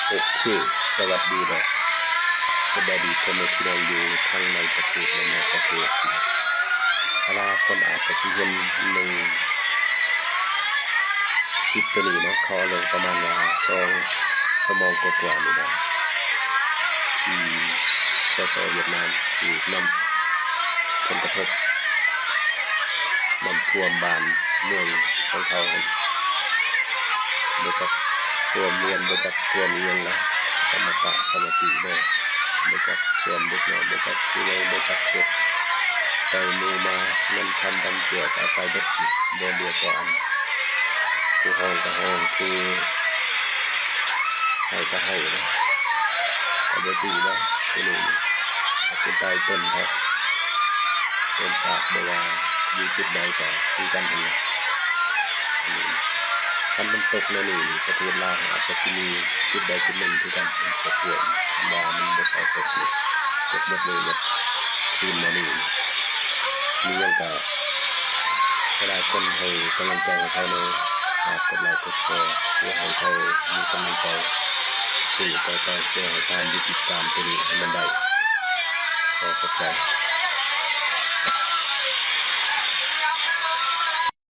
ໂອເຄ ສະຫວັດດີ ແລະ ສະບາຍດີພໍ່ແມ່ພີ່ນ້ອງຢູ່ທັງໃນປະເທດ ແລະ ນອກປະເທດ. ຫຼາຍໆຄົນອາດຈະຊິເຫັນໃນຄລິບໂຕນີ້ເນາະ, ເຂົາເອົາລົງປະມານວ່າສອງຊົ່ວໂມງກວ່າໆນີ້ແຫຼະ ທີ່ ສສ ຫວຽດນາມ ຖືກນ້ຳ ຜົນກະທົບ ນ້ຳຖ້ວມບ້ານເມືອງຂອງເຂົາຫັ້ນ ບໍ່ຈັກຖ້ວມເຮືອນ ບໍ່ຈັກຖ້ວມອີ່ຫຍັງລະ ສະມະຕະສະມະຕິເດີ ບໍ່ຈັກຖ້ວມເດັກນ້ອຍ ບໍ່ຈັກຜູ້ໃຫຍ່ ບໍ່ຈັກເດັກ ໄກ່ໝູໝາ ເງິນຄຳດຳແກ້ວກະເອົາໄປເບິດ ບໍ່ເຫຼືອພໍອັນ ຜູ້ຮ້ອງກະຮ້ອງ ຜູ້ ໃຫ້ກະໃຫ້ນະ ກະບໍ່ຕິເນາະ ໂຕນີ້ນະ ເປັນຕາຍຕົນເຮົາ ຕົ້ນຊາດບໍ່ວ່າຢູ່ຈຸດໃດກະຄືກັນຫັ້ນແຫຼະ. ຄັນມັນຕົກແນວນີ້ນີ້ ປະເທດລາວເຮົາອາດຈະຊິມີຈຸດໃດຈຸດໜຶ່ງຄືກັນ ເປັນພວກ ຄັນວ່າມັນບໍ່ໃສ່ຕົກນີ້ ຕົກໝົດເລີຍ ແບບຄືນມານີ້ ມີຫຍັງກະ ຫຼາຍໆຄົນໃຫ້ກຳລັງໃຈໃຫ້ເຂົາແດ່ ຝາກກົດໄລກົດແຊ ເພື່ອໃຫ້ເຂົາມີກຳລັງໃຈສູ້ຕໍ່ໄປ ເພື່ອໃຫ້ການຢຸດຕິດຕາມໂຕນີ້ໃຫ້ມັນໄດ້. ຂໍຂອບໃຈ.